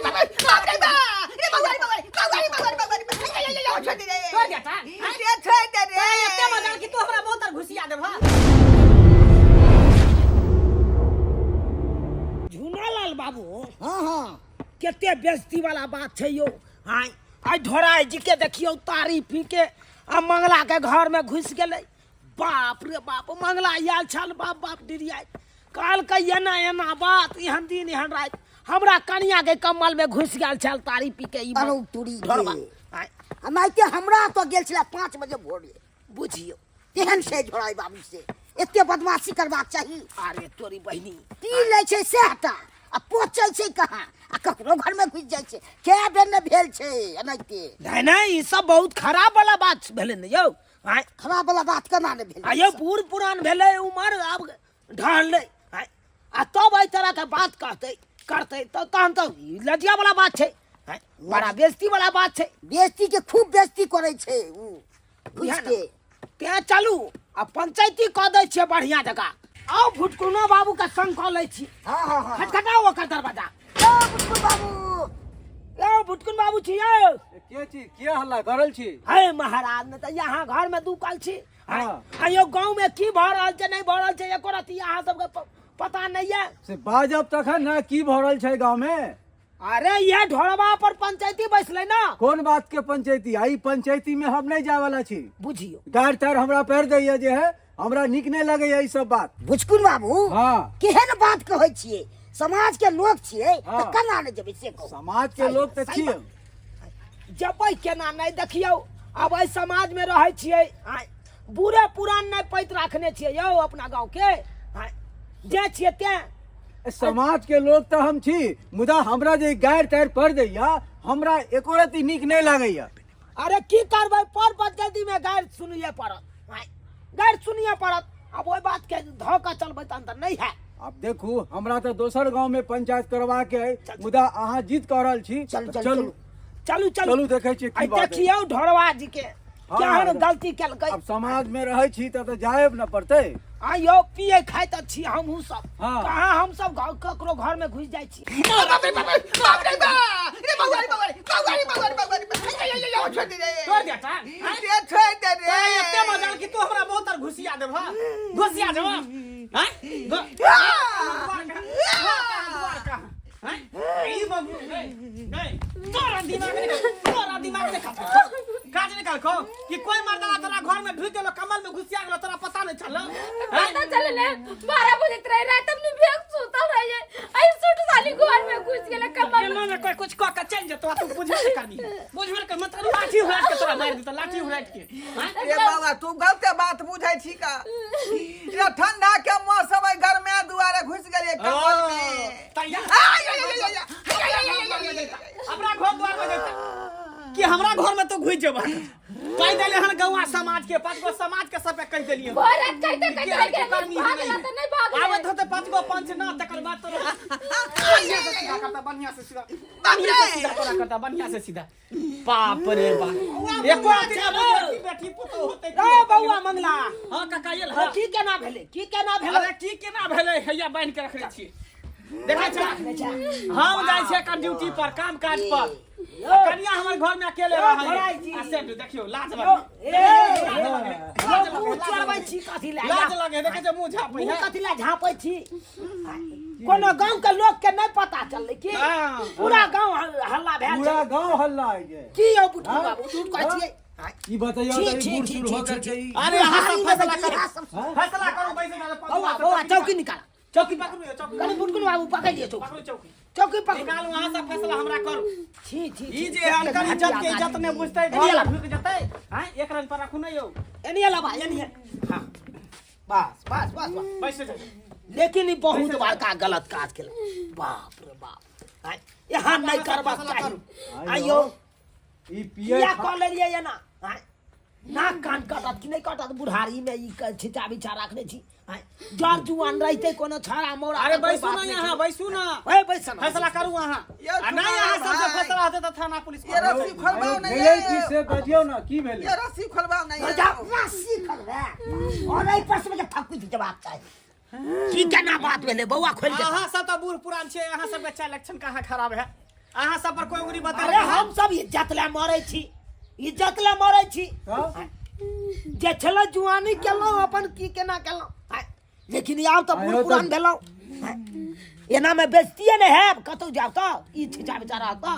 बाप रे बाप रे बाप रे बाबा रे बाबा रे बाबा रे बाबा रे बाबा रे आय आय आय छोड़ दे रे छोड़ दे ता ये छोड़ दे रे एते मजाल कि तू हमरा बहुत घुसिया देबह। झुनालाल बाबू, हाँ हाँ, कते बेइज्जती वाला बात छै यौ। आय आइ ढोराइ जी के देखियौ तारी पी के आ मंगला के घर में घुसि गेलै। बाप रे बाप, मंगला आयल छल बाप बाप डिरियाइ, कहलकै एना एना बात, एहन दिन एहन राति हमरा कनिया के कम्बल में घुसि गेल छल तारी पी के ई अरे तुरी के। ढोरबा। आय एनाहिते हमरा तो गेल छलै 5 बजे भोरे, बुझियौ तेहन छै झोराइ बाबू से एते बदमाशी करबाक चाही। अरे तोरी बहिनी, पी लै छै सएहटा आ पोचै छै कहाँ, आ ककरो घर में घुसि जाइ छै। कए बेर ने भेल छै एनाहिते। नहीं नहीं, ई सब बहुत खराब वाला बात भेलै ने यौ। आँय। खराब वाला बात केना ने भेलै? आ यौ बूढ़ पुरान भेलै, उमर आब ढहलै, आँय, आ तब एहि तरह के बात कहतै करतै तऽ तहन तऽ ई लज्जा वाला बात छै, आँय, बड़ा बेइज्जती वाला बात छै। बेइज्जती के खूब बेइज्जती करै छै उ घुसि इएह ने। के। तें चलू आ पंचायती कऽ दै छियै बढ़िया जकाँ। आउ भुटकुनो बाबू के संग कऽ लै छी। हाँ, हाँ, हाँ। खटखटाउ ओकर दरवाजा। यौ भुटकुन बाबू। यौ भुटकुन बाबू छी यौ। के छी, के हल्ला करल छी? हे महाराज, ने तऽ यहाँ घर में दू कल छी। हाँ। आ यौ गाँव में की भऽ रहल छै नहीं भऽ रहल छै एको रत्ती अहाँ सबके पता नहीं है। से बाजब तखन ने की भऽ रहल छै गाँव में। अरे यह ढोरबा पर पंचायती बैसले ना। कोन बात के पंचायती? आई पंचायती में हम नहीं जाए वाला छी। बुझियो गाड़ तार हमरा पैर दैया जे है, हमरा नीक नहीं लगैया ई सब बात। भुचकुन बाबू, हाँ। केहन बात कहै छियै? समाज के लोग छियै तऽ हाँ। केना नहि जेबै से कहू। समाज के लोग तऽ सही छियै। बात। जेबै केना नहि? देखियौ आब एहि समाज में रहै छियै, आँय, बूढ़े पुरान नहि पैत राखने छियै यौ अपना गाँव के, आँय, जे छियै तें। समाज के लोग तऽ हम छी, मुदा हमरा जे गारि तारि पड़ दैया हमरा एको रत्ती नीक नहीं लागैया। अरे की करबै, पर पंचायती में गारि सुनिए पड़त, आँय, गारि सुनिए पड़त। आब ओहि बात के धऽ कऽ चलबै तहन तऽ नहीं है। आब देखू हमरा तऽ दोसर गांव में पंचायत करवा के है, मुदा अहाँ जीत कऽ रहल छी। चल, चल, चलू। चलू, चलू। चलू, देखै छियै की आइ बात है। देखियौ ढोरवा जी के हाँ, केहन हाँ। गलती केलकै। आब समाज में रहै छी तऽ जायब न पड़तै। आइयो पिए खाइ तऽ छी हमहूँ सब। हाँ। कहाँ हम सब ककरो घर में घुसि जाइ छी। बाप रे बाप रे बाप रे बाप रे बाबा रे बाबा रे बाबा रे बाबा रे बाबा रे आय आय आय छोड़ दे रे। छोड़ दे ता। ये छोड़ दे रे। तोरा एते मजाल कि तू हमरा बहुत तर घुसिया देबह। घुसिया देबह। आँय? दुआर कहाँ? दुआर कहाँ? आँय? ई बाबू, नहीं, नहीं। तोरा दिमाग नहीं खा, तोरा दिमाग नहीं खा। काज निकाल खो कि कोई मर्दाना तोरा घर में ढुक गेलो, कमल में घुसिया गेलो, तोरा पता नहीं चललो। पता चलले 12 बजे रहे रात में बेग सुतल रहे, आई सूट साली घर में घुस गेले कमल में। एना ने कोई कुछ कह के चल जेतो, तू बुझबे नहीं करबी। बुझबे कर मतलब लाठी उड़ाट के तोरा मार देतो, लाठी उड़ाट के। हाँ? रे बाबा, तू गलते बात बुझै छी का? रे ठंडा के मौसम है, गर्मी दुआरे घुस गेलियै कमल में। तैया। आय, आय, आय, आय, आय, आय, आय, आय, आय, आय, आय। हमरा घर द्वार में जेता कि हमरा घर में तो घुस जेबा। कहि देले हन गौआ समाज के, 5 गो समाज के सबके कहि देलियै। भर रात कहिते कहिते के के करनी है भागला नहीं। तऽ नहीं भागले। आबत होते 5 गो पंच ना, तकर बाद तोरा बढ़िया से सीधा करता, बढ़िया से सीधा, बढ़िया से सीधा तोरा करता, बढ़िया से सीधा। बाप रे बाप, एको आदमी ना बुझे कि बेटी पुतोह होते की ए होते। बौआ मंगला। हाँ काका, ये अरे की केना भेलै, की केना भेलै? अरे की केना भेलै, हैया बान्हि के रखने छी। देखै छै, हम जाइ छियै एखन ड्यूटी पर, काम काज पर, कनिया हमर घर में अकेले ए, रहै भराइ छी। आ से देखियौ लाज यौ, लगे, ए, लाज लगे, यौ, मुँह चोरबै छी कथी लए? लाज लगे, देखै छै मुँह झापै मुँह है। कथी लए झाँपै छी? कोनो गाँव के लोक के नहीं पता चललै की? हाँ। पूरा गाँव हल्ला भेल पूरा छै। गांव हल्ला है के। की यौ बुटकू हाँ? बाबू, झूठ कहै हाँ? छियै? ई बतैयौ छी, तऽ ई छी, बूढ़ छी, सूढ़ छी, हो छी, करके ई अरे अहाँ सब फैसला करू, हाँ? फैसला करू, बैस जाउ, पाँच बौआ, गोटा बौआ, चौकी चौकी निकाल। चौकी पकड़ू यौ, चौकी कनी बुटकुन बाबू पकड़ लिअ चौकी। पकड़ू चौकी। चौकी पकड़ू। निकालू अहाँ सब फैसला हमरा करू। छी, छी, ई छी, जे अनकर इज्जत के इज्जत नहि बुझतै, एनी घर अलावा। ढुकि जेतै, आँय, एक रन पर राखू ने यौ। एनी अलावा, एनी। हाँ। बस, बस, बस, बस। बैस जाउ। लेकिन ई बहुत बड़का गलत काज केलक। बाप रे बाप। आँय, यहाँ नहीं करबाक फैसला चाही। करू। आइयो। ई पिए किया कऽ लेलियै एना? आँय, नाक कान कटत कि नहि कटत? बुढ़ारी में ई छिचा बिछा रखने छी। आँय, जर जुआन रहितै कोनो छड़ा मोड़ा अरे तऽ कोइ बैसू बात ना नहि यहाँ, छलै। बैसू ना। ओए, बैस ना। फैसला करू अहाँ। यौ, आ नहि अहाँ सबसे भाई। फैसला हेतै तऽ थाना पुलिस ये रस्सी खोलबाउ नहि भेलै की यौ। से बजियौ ना, की भेलै? ये रस्सी खोलबाउ नहि यौ। जा। रस्सी खोलबे और एहि पर सबके थकुच जवाब चाही। की केना बात भेलै बौआ, खोलि दे। अहाँ सब तऽ बूढ़ पुरान छियै, अहाँ सबके चालि लक्षण कहाँ खराब है? अहाँ सब पर कोई उंगली बता अरे हम सब इज्जत ले मरै छी, इज्जत ले मरै छी। हाँ? जे छलै जुआनी केलहुँ अपन की केना केलहुँ, आँय, लेकिन आब तऽ बूढ़ आयो तऽ- पुरान भेलहुँ, आँय, एना मे बेइज्जतिये नहि हैब कतौ जायब तऽ ई छिचा बेचारा तऽ।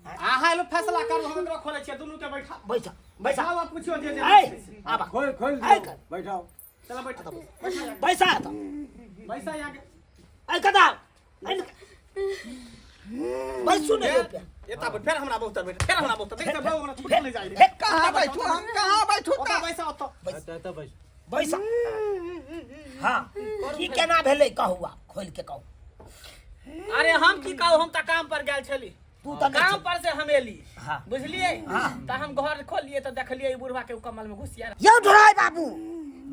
अहाँ एलो फैसला करू, हम एकरा खोलै छियै, दुनू के बैठा बैसा बैसा बैठाउ आ पुछियौ जे जे ऐ छै से। आबा खोल खोल आइ दियौ, कर। बैठाओ। चलो बैठा बैसा तऽ बैसा यहाँ के। ऐ कदा बैसू ने यौ पे। एता बैठ, फेर हमरा बहुत बैठ, फेर हमरा बहुत देख, तऽ हमरा छूट नहि जाइ रे। कहाँ बैठू हम, कहाँ बैठू? ओतऽ तऽ बैसा ओतऽ। एतऽ एतऽ बैस। बैसा। हाँ, की केना भेलै कहू, आब खोलि के कहू। अरे हम की कहू, हम तऽ काम पर गेल छली। तू तऽ नहि काम छली। पर से हम एली। हाँ। बुझलियै? हाँ। तऽ हम घर खोललियै तऽ देखलियै ई बुढ़वा के ओ कमल में घुसिया। यौ ढोराइ बाबू,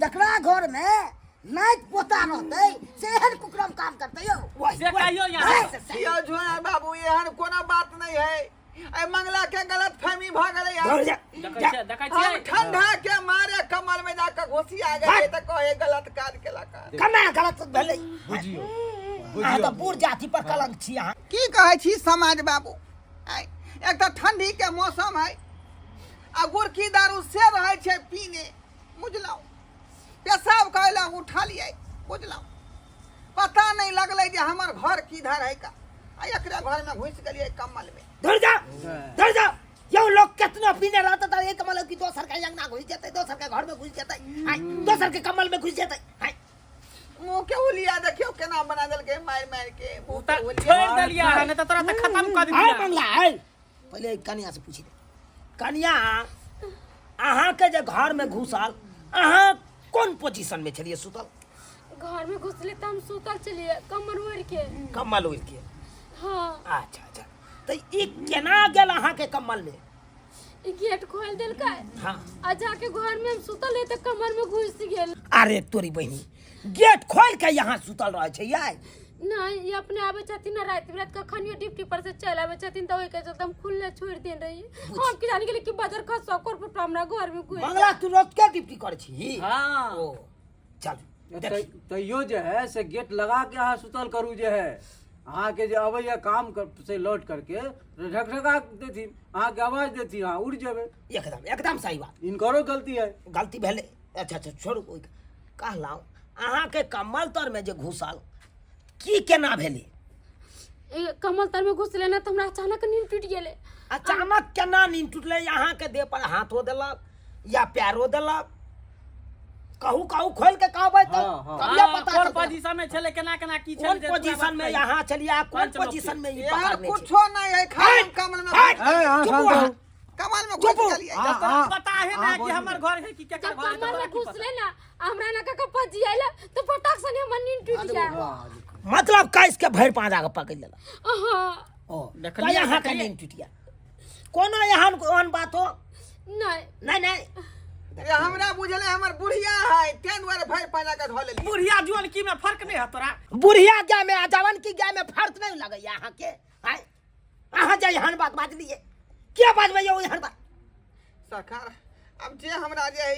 जकरा घर में नाइत पोता रहतै से एहन कुकरम काम करतै यौ? वही, से वही। कहियौ यहाँ। हैं? यौ झोरा बाबू, एहन कोनो बात नहीं है, ए मंगला के गलत फहमी भ गेलै यार। धर जा, देखै जा। छियै, देखै हम छियै। ठंडा के मारे कमर में जाकर घुसिया गेलै तऽ कहे गलत काज केलक। केना गलत भेलै? बुझियौ। अहाँ तऽ बुझियौ। बूढ़ जाति पर कलंक छी अहाँ। की कहै छी समाज बाबू, आँय, एक तऽ ठंडी के मौसम है आ गुरकी दारू से रहै छै पीने, बुझलहुँ? पेशाब करै लए उठलियै, बुझलहुँ, पता नहि लगलै जे हमर घर किधर है का, आ एकरे घर में घुसि गेलियै कम्बल में। धर जा, धर जा। यौ लोग केतना पीने रहता तऽ एक मतलब कि दोसर के अंगना घुसि जेतै, दोसर के घर में घुसि जेतै, आँय, दोसर के कम्बल में घुसि जेतै, आँय। मुँह के हुलिया देखियौ केना बना देलकै मारि मारि के मुँह के तऽ हुलिया। छोड़ि देलियै अहाँ, नहि तऽ तोरा तऽ खतम कऽ आय दितियै। मंगला, आय पहिले कनिया से पूछि दे। कनिया, अहाँके जे घर में घुसल, अहाँ कोन पोजीशन में छलियै सुतल? घर में घुसले तऽ हम सुतल छलियै कमर ओढ़ि के। कम्बल ओढ़ि के? हाँ। अच्छा अच्छा, तऽ ई केना गेल अहाँके कम्बल में? ई गेट खोल देलकै। हाँ। आ जाके घर में हम सुतल रही तऽ कमर में घुस गेल। अरे तोरी बहिनी, गेट खोल के यहाँ सुतल रहे छै यार? नहीं, ये अपने आवे छथिन ना राति बिरात, कखनियो ड्यूटी पर से चल आवे छथिन, तऽ ओहिके चलते हम खुलले छोड़ि देने रही। हम की जानी गेली कि बजर खसो कोर फुट हमरा घर में घुसि। मंगला, तू रोज के ड्यूटी करै छी? हाँ। ओ चल देख। तैयो जे है से गेट लगा के अहाँ सुतल करू। जे है अहाँके जे अबैया काम कर, से लौट करके ढकढका देथिन, अहाँके आवाज देथिन, अहाँ उड़ जेबै। एकदम एकदम सही बात। इनकरो गलती है। गलती भेलै। अच्छा अच्छा, छोड़ू ओहि। कहलहुँ अहाँके कम्बल तरमे जे घुसल, की केना भेलै? ए, कमल तर में घुसले ना तऽ हमरा अचानक नींद टूटि गेलै। अचानक केना नींद टूटलै? अहाँके देह पर हाथो देलक या पैरो देलक? कहू कहू, खोल के कहबै तऽ हाँ, हाँ। तभिए हाँ, पता कोन चलतै। पोजीशन में छलै, केना केना की छलै कोन जे पूरा पोजीशन बात में कही। यहाँ छलियै, कोन पंच लोक पोजीशन में ई यार पकड़ने छै? कुछो नहीं है, खाली हम कमल में हट! ए, अहाँ चुप शांत अहाँ। रहू। कमल में चुप। घुसि गेलियै। हाँ, जब तोरा हाँ, पता है हाँ, ना कि बोलू। हमर घर है कि केकर जब घर है, कमर तोरा में की पता? घुसले ना, हमरा ना का पजी आइला तो फटाक से हमर नींद टूट गया। मतलब कैस के भरि पाँजा के पकड़ि लेलक? हाँ। ओ देखलियै, तऽ अहाँके देखलियै। नींद टूटि गेल। कोनो एहन ओहन बात हो? नहीं। नहीं नहीं। ये हमरा बुझले हमर बुढ़िया है, तें दुआरे भरि पाना के धो लेली। बुढ़िया जुअन की में फर्क नहीं है तोरा? बुढ़िया गाय में आ जवान की गाय में फर्क नहीं लगैया अहाँके? आँय, अहाँ जे एहन बात बाजलियै, किया बाजबै यौ एहन बात? सरकार, अब जे हमरा जे है,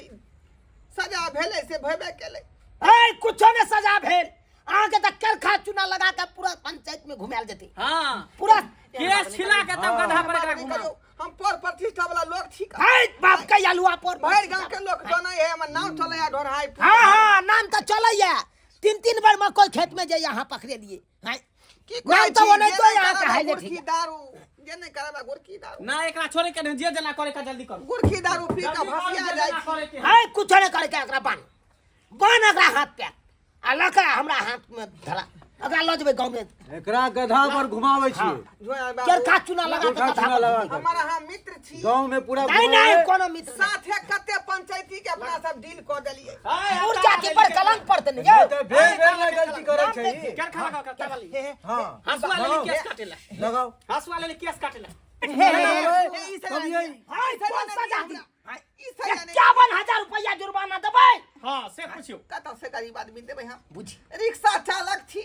सजा भेलै से भेबे केलै। ऐ, कुछो ने सजा भेल अहाँके, तऽ करखा चूना लगा के पूरा पंचायत में घुमायल जेतै। हाँ। पूरा केस छिला के तब गधा पर एकरा नहीं घुमाओ। करियौ, हम पर प्रतिष्ठा वाला लोग छी। है बाप के आलुआ पर भरि गांव के लोग जनै है, हमर नाम चलै है ढोरहाई। हाँ हाँ, नाम तऽ चलैया। तीन तीन बार मकई खेत में जे यहाँ पकड़े लिए हैं। की नाम कहै तऽ छी, ओनाहितो जे नहि यहाँ के करबै हाइलाइट गुड़की है। दारू, जे नहि करबै गुड़की दारू। ना, एकरा छोड़े के नहीं, जे जना करे का जल्दी करू। गुड़की दारू पी के जल्दी करू, भसिया जे जाइ जना छी। करे के है। है कुछो नहीं करे के, एकरा बान्ह बान्ह एकरा हाथ पे आ लऽ के हमरा हाथ में धरा, एकरा लऽ जेबै गाँव में। एकरा गधा पर घुमाबै छियै। जोया बाबू, चरखा चूना लगा के चरखा गधा चूना पर लगा के। हमर अहाँ मित्र छी। गाँव में पूरा नहीं नहीं, घुमाबै। कोनो मित्र नहीं। साथे कते पंचायती के अपना सब डील कऽ देलियै। दूर जाति पर कलंक पड़तै ने यौ। नहि तऽ भेल भेल ने गलती करै छै ई। केरखा लगाओ, केरखा वाली। हाँ। हंसुआ लेली केस काटेला। लगाओ। हंसुआ लेली केस काटेला। ए, ई सजा कभी नहीं। हाय, कोन सजा दी? ई सजा नहीं। 51,000 रुपया जुर्माना देबै। हाँ, से पूछियो। कतऽ से गरीब आदमी देबै हम? बुझी। रिक्शा चालक छी,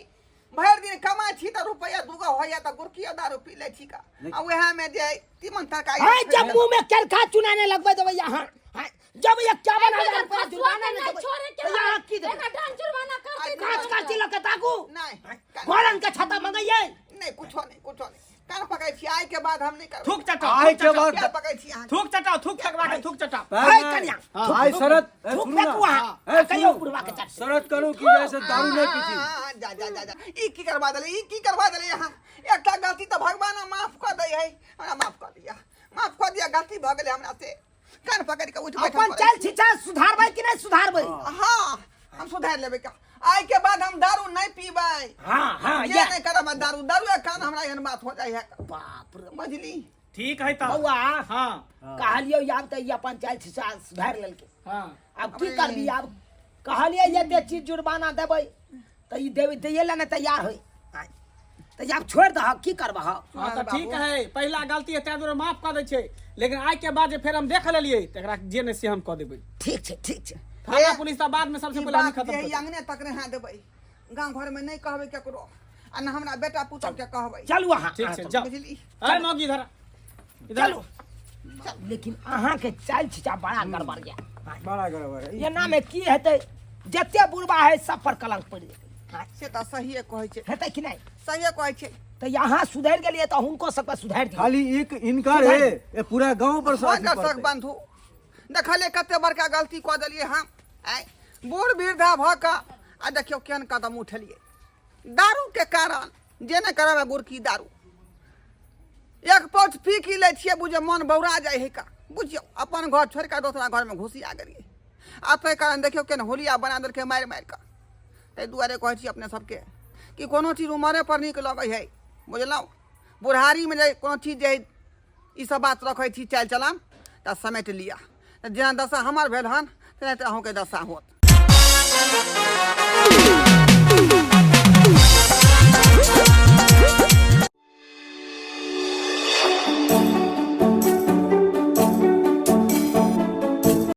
भरि दिन कमाइ छी तऽ रुपैआ दूगो होइया तऽ गुड़कियो दारू पी लै छी का, आ उएह में जे तीमन तरकारी। हाय, जब मुंह में चरखा चुनाने लगबै देबै यहाँ। हाय, जब 51,000 रुपया जुर्माना नहीं देबै छोड़े के तऽ यहाँ की देबै? एकरा डांस जुर्माना करते। काज काज लऽ के ताकू। नहीं। घरन के छत्ता मंगैयै। नहीं, कुछो नहीं, कुछो नहीं। कान पकड़ै छी, आइ के बाद हम नहीं करबै। थूक चटाओ, आइ थूक के चटाओ। बाद पैर पकड़ै छी अहाँके। थूक चटाओ, थूक फेकबा के थूक चटाओ। पैर है में- कनिया, हाँ, आइ शरत ए, थूक सुनू ना। फेकू अहाँ। ए, आ कहियौ सुनू। बुढ़वा के चट। शरत करू कि जैसे दारू नहीं पीती। हाँ, जा जा जा जा, ई की करवा देले, ई की करवा देले यहाँ? एकटा गलती तऽ भगवान माफ कऽ दै है। हमरा माफ कऽ दिया, माफ कऽ दिया, गलती भऽ गेलै हमरा से। कान पकड़ि कऽ उठि बैठल अपन करै चाल छी। छिचा सुधारबै कि नहि सुधारबै? हाँ, हम सुधारि लेबै का। आइ के बाद हम दारू नहीं पीबै। हाँ हाँ जे या नहीं करब दारू, दारू के कारण हमरा एहन बात हो जाइ है। बाप रे। बुझली? ठीक है तब। बौआ। हाँ। कहलियौ आब तऽ ई अपन चाल छिचा सुधारि लेलकै। हाँ। आब की करबी? आब कहलियै एते चीज जुर्माना देबै तऽ ई देबै दैये लए नहि तैयार होइ तऽ आब छोड़ि दहक, की करबह? हाँ तऽ ठीक है, पहिला गलती है ताहि दुआरे माफ कऽ दै छै, लेकिन आइ के बाद जे फेर हम देख लेलियै तऽ एकरा जे नहि से हम कऽ देबै। ठीक छै, ठीक छै। थाना पुलिस तऽ बाद में सबसे ई पहिले हम बात खत्म जे कर है अंगने तक रहा देबै, गाँव घर में नहीं कहबै केकरो आ न हमरा बेटा पुतोह के कहबै। चलू अहाँ। ठीक छै, जाउ। बुझली? अरे मौगी, इधर आ। इधर। चलू, लेकिन अहाँके चालि छिचा बड़ा गड़बड़ यऽ। बड़ा गड़बड़ है। एना मे की हेतै? जते बुढ़बा है सब पर कलंक पड़ि जेतै। से तऽ सहिए कहै छै। हेतै कि नहि? सहिए कहै छै। तऽ यहाँ सुधरि गेलियै तऽ हुनको सबके सुधारि दियौ। खाली एक इनकार है, ये पूरा गांव पर हो साथी दर्शक पड़तै। बंधु, देखलियै कते बड़का गलती कऽ देलियै हम। आँय, बूढ़ वृद्धा भऽ कऽ आ देखियौ केहन कदम उठेलियै दारूके कारण। जे नहि करब गुड़की दारू, एक पाउच पी की लै छियै, बुझियौ मन बौरा जाइ है का। बुझियौ अपन घर छोड़ि कऽ दोसरा घरमे घुसिया गेलियै आ ताहि कारण देखियौ केहन होलिया बना देलकै मारि मारि कऽ। ताहि दुआरे कहै छी अपने सबके कि कोनो चीज उमरे पर नीक लगै है, बुझलहुँ? बुढ़ारीमे जे कोनो चीज जे है ई सब बात रखै छी चालि चलन तऽ समेट लिअ। जेना दशा हमर भेल हन तेनाहिते अहूँके दशा होत।